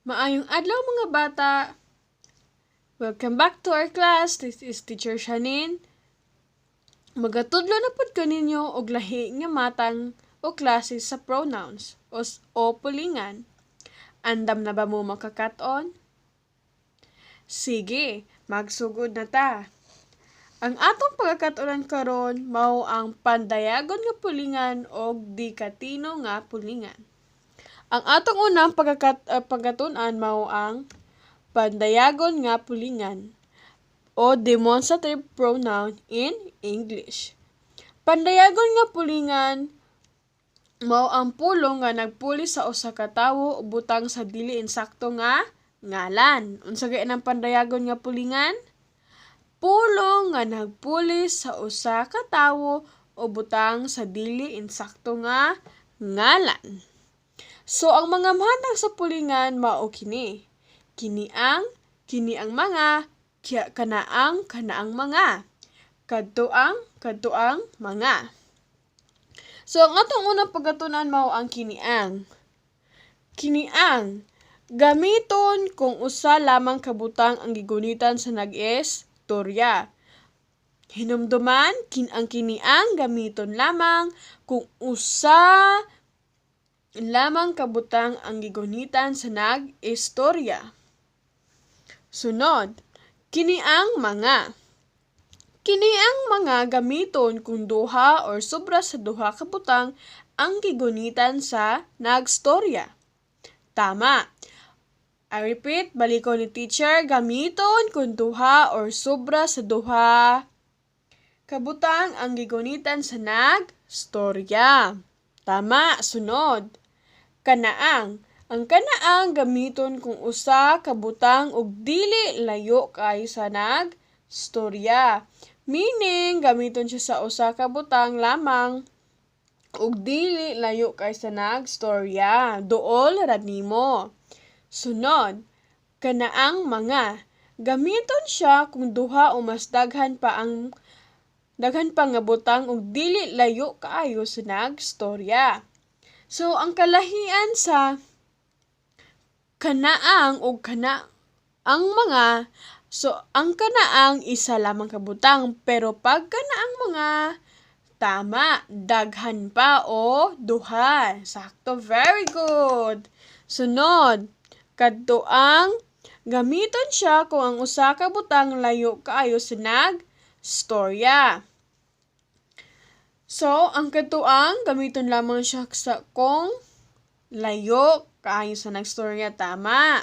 Maayong adlaw, mga bata. Welcome back to our class. This is Teacher Shanine. Magatudlo na pud ko ninyo og lahi nga matang o klase sa pronouns o pulingan. Andam na ba mo makakat-on? Sige, magsugod na ta. Ang atong pagkakat-onan karon mao ang pandayagon nga pulingan og dikatino nga pulingan. Ang atong unang pagkatun-an mao ang pandayagon nga pulingan o demonstrative pronoun in English. Pandayagon nga pulingan mao ang pulong nga nagpuli sa usa ka tawo o butang sa dili insakto nga ngalan. Unsa gani ang pandayagon nga pulingan? Pulong nga nagpuli sa usa ka tawo o butang sa dili insakto nga ngalan. So ang mga matang sa pulingan mao kini: kini ang mga, kanaang, kanaang mga, kadto ang, kadto ang mga. So ang atong unang pagkatunan mao ang kini ang. Kini ang gamiton kung usa lamang ka butang ang gigunitan sa nag-istorya. Hinumduman, ang kini ang gamiton lamang kung usa lamang ka butang ang gigunitan sa nag-istorya. Sunod, kini ang mga. Kini ang mga gamiton kung duha or sobra sa duha ka butang ang gigunitan sa nagstorya. Tama. I repeat, balikon ni teacher, gamiton kung duha or sobra sa duha kabutang ang gigunitan sa nagstorya. Tama, sunod. Kanaang. Ang kanaang gamiton kung usa ka butang ug dili layo kaayo sa nagstorya. Meaning, gamiton siya sa usa ka butang lamang ug dili layo kaayo sa nagstorya. Duol ra nimo. Sunod, kanaang mga. Gamiton siya kung duha o mas daghan pa nga butang ug dili layo kaayo sa nagstorya. So ang kalahian sa kanaang ug kana ang mga, so ang kanaang isa lamang ka butang, pero pag kanaang mga, tama, daghan pa o duha. Sakto, very good. Sunod, kadto ang, gamiton siya kung ang usa ka butang layo kaayo sa nagstorya. So, ang kadtoang gamiton lamang siya sa kung layo kaayo sa nagstorya, tama.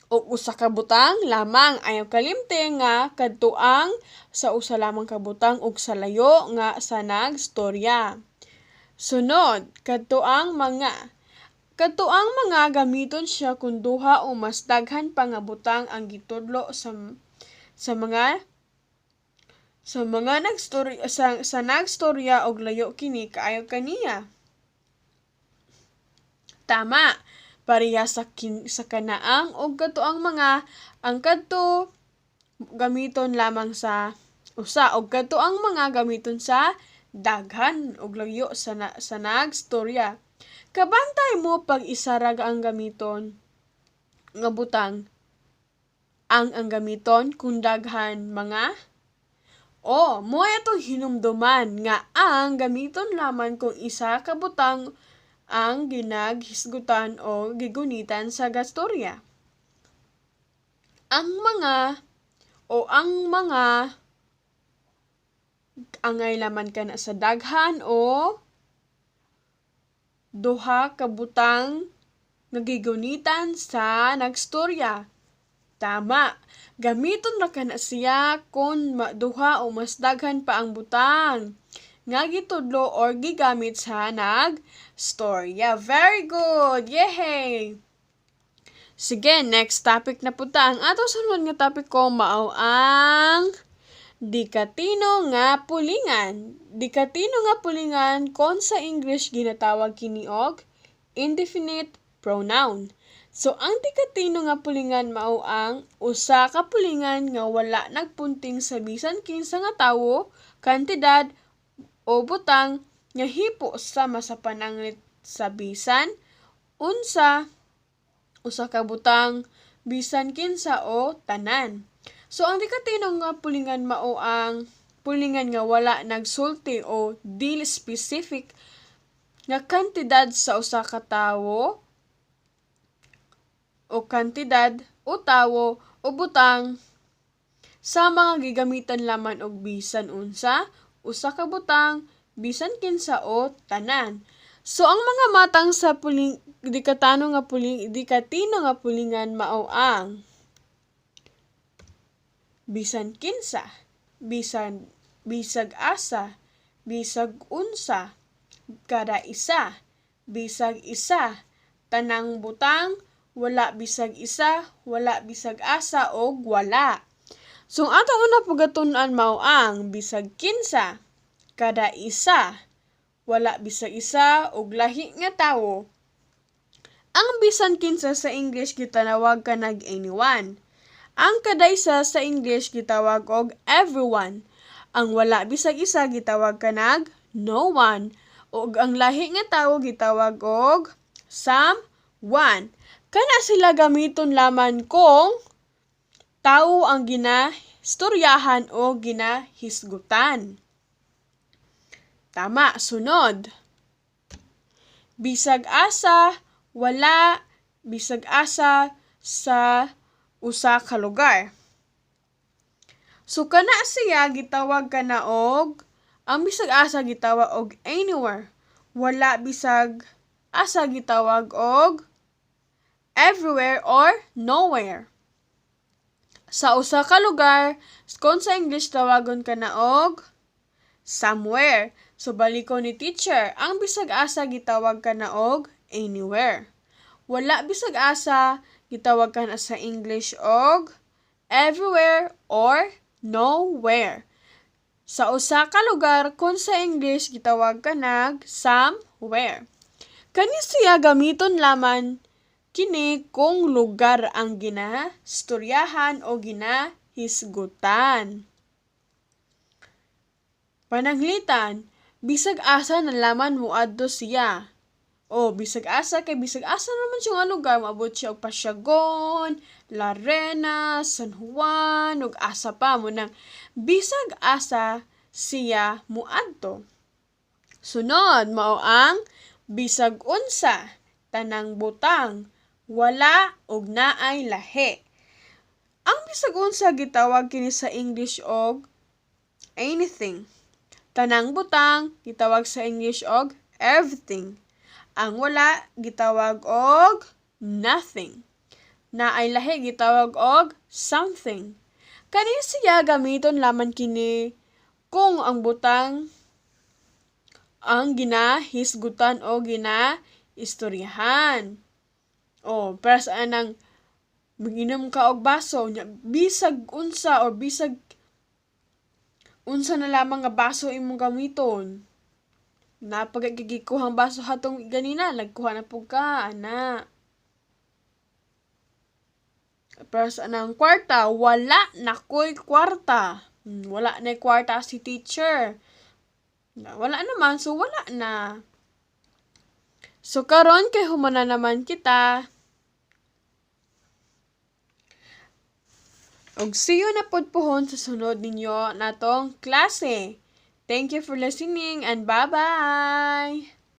O usa ka butang lamang. Ayaw kalimti nga kadtoang sa usa lamang ka butang ug sa layo nga sa nagstorya. Sunod, kadtoang mga. Kadtoang mga gamiton siya kung duha o mas daghan pa nga butang ang gitudlo sa mga nagstorya sa nagstorya og layo kini kaayo kaniya. Tama. Pareha sa kanaang og kadtoang mga, ang kadto gamiton lamang sa usa og kadtoang mga gamiton sa daghan og layo sa nagstorya. Kabantay mo pag isa ra ang gamiton nga butang, ang gamiton, kung daghan, mga. O, mao atong hinumduman nga ang gamiton lamang kung isa ka butang ang ginaghisgutan o gigunitan sa gastorya. Ang mga o ang mga angay laman kana sa daghan o duha ka butang nga gigunitan sa nagstorya. Tama. Gamiton ra kana siya kung duha o mas daghan pa ang butang nga gitudlo or gigamit sa nagstorya. Very good! Yehey! Sige, next topic na pud ta. Ang atong sunod nga topic ko mao ang dikatino nga pulingan. Dikatino nga pulingan, kon sa English ginatawag kini og indefinite pronoun. So ang dikatino nga pulingan mao ang usa ka pulingan nga wala nagpunting sa bisan kinsa nga tawo, kantidad o butang nga hipo sama sa pananglit sa bisan unsa usa ka butang, bisan kinsa o tanan. So ang dikatino nga pulingan mao ang pulingan nga wala nagsulti o dili specific nga kantidad sa usa ka tawo o kantidad o tawo o butang sa mga gigamitan lamang og bisan unsa, usa ka butang, bisan kinsa o tanan. So ang mga matang sa puling dikatano nga puling dikatino nga pulingan mao ang bisan kinsa, bisan bisag asa, bisag unsa, kada isa, bisag isa, tanang butang, wala bisag isa, wala bisag asa og wala. So ang atong una pagkatun-an mao ang bisag kinsa, kada isa, wala bisag isa og lahi nga tawo. Ang bisan kinsa sa English gitanawag kanag anyone. Ang kada isa sa English gitawag og everyone. Ang wala bisag isa gitawag kanag no one. Ug ang lahi nga tawo gitawag og someone. Kana sila gamiton lamang kung tawo ang ginaistoryahan o ginahisgutan. Tama, sunod. Bisag asa, wala, bisag asa sa usa ka lugar. So kana siya gitawag kana og ang bisag asa gitawag og anywhere. Wala bisag asa gitawag og everywhere or nowhere. Sa usa ka lugar, kung sa English tawagon kana og somewhere. So balikon ni teacher, ang bisag asa gitawag kana og anywhere. Wala bisag asa gitawag kana sa English og everywhere or nowhere. Sa usa ka lugar, kung sa English gitawag kanag somewhere. Kani siya gamiton lamang kini kung lugar ang ginaistoryahan o ginahisgutan. Pananglitan, bisag asa na laman moadto siya. O bisag asa kay bisag asa naman siya nga lugar, moabot siya og Pasiagon, Larena, San Juan, ug asa pa mo nang bisag asa siya moadto. Sunod mao ang bisag unsa, tanang butang, wala ug naay lahi. Ang bisag unsa gitawag kini sa English og anything. Tanang butang gitawag sa English og everything. Ang wala gitawag og nothing. Naay lahi gitawag og something. Kani siya gamiton lamang kini kung ang butang ang ginahisgutan o ginaistoryahan. O, para sa anang maginom ka og baso nya bisag unsa or bisag unsa na lamang nga baso imong gamiton. Napagigikuhang baso hatong ganina, nagkuha na pud ka, ana. Para sa anang kwarta, wala na ko'y kwarta. Wala na kwarta si teacher. Wala naman, so wala na. So karon kay human na naman kita. Og see you na pod pohon sa sunod ninyo natong klase. Thank you for listening and bye-bye!